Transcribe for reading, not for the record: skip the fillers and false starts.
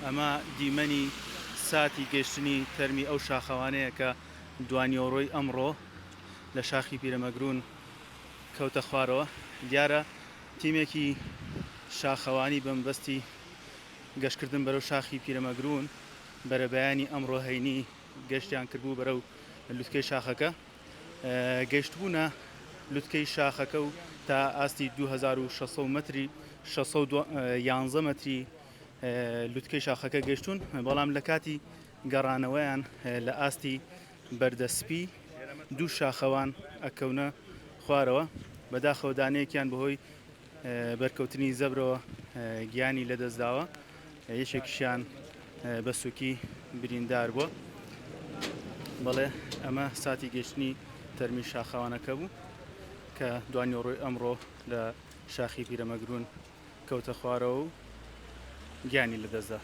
ئەمە دیمەنی ساتی گەشتنی تەرمی ئەو شاخەوانەیە کە دوانیۆڕۆی ئەمڕۆ لە شاخی پیرەمەگرون کەوتە خوارەوە. دیارە تیمێکی شاخەوانی بە مەبەستی گەشتکردن بەرەو شاخی پیرەمەگرون بەرەبەیانی ئەمڕۆ هەینی گەشتیان کردبوو بەرەو لوتکەی شاخەکە. گەیشتبوونە لوتکەی شاخەکە و تا ئاستی 2600 مەتری 611 مەتری لوتکەی شاخەکە گەشتون، بەڵام لە کاتی گەڕانەوەیان لە ئاستی بەردە سپی دوو شاخەوان ئەکەونە خوارەوە، بەداخەوە دانەیەکیان بەهۆی بەرکەوتنی زەبرەوە گیانی لەدەستداوە، یەکێکیشیان بە سوکی بریندار بووە. بەڵێ ئەمە ساتی گەشتنی تەرمی شاخەوانەکە بوو کە دوانیوەڕۆی ئەمڕۆ لە شاخی پیرەمەگرون کەوتە خوارەوە و گیانی لەدەستدا.